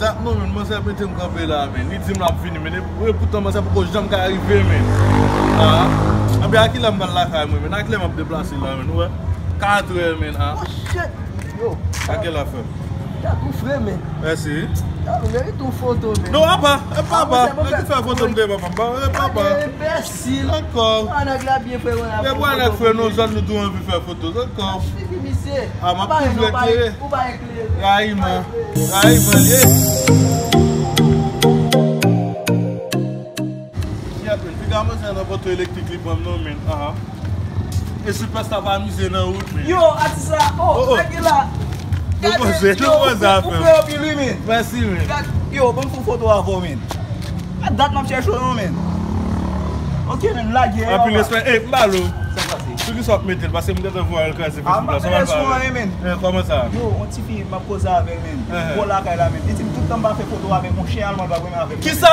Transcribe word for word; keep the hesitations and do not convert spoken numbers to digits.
Sa non, men, manzè mete m kanpe la, men. Li di m l ap vini, men. E, e poutan, manzè poko janm ka rive, men. Ah. Anben, a kilè m pral lakay mwen, men? A kilè m ap deplase la, men? Ou wè? Katrè, men. Ah. Oh, shit. Yo. A kilè frè? Dat ou fre, men. Mèsi. Yo, ou merite yon foto, men. Non, apa, e papa. Nèg ki fè foto m de papa m, e papa. Enbesil. Ankò. Ah, nèg la byen fè, wè. E bwa nèg fè, non, zòn nou tou anvi fè foto. Ankò. Figi misye. Ah, m ap toujou eklere. Ou pa eklere. Rayi man. Rayi man li ye. Kiyès, men? Piga manzè nan poto elektrik li pran m non, men. Aha. E sipèsta pa mize nan wout, men. Yo, atis la. Oh, oh, oh. Nèg la. Yo, poze, yo, poze afè. Ou fè anpil, wi, men. Mèsi, men. Gad, yo, ban m fè foto avè w, men. A dat m ap chèche w non, men. Ok, men, lage. Anpil respè. Ey, m ba l ou. Sa k pase? Sou ki sa w ap mete l? Paske m gentan vwè l kraze Facebook la. Sa w ap pale? Eh, kòman sa? Yo, yon tifi m ap koze avè l, men. Bò lakay la, men. Li di m tout tan m pa fè foto avè l, yon chen alman l pa renmen avè l. Kisa?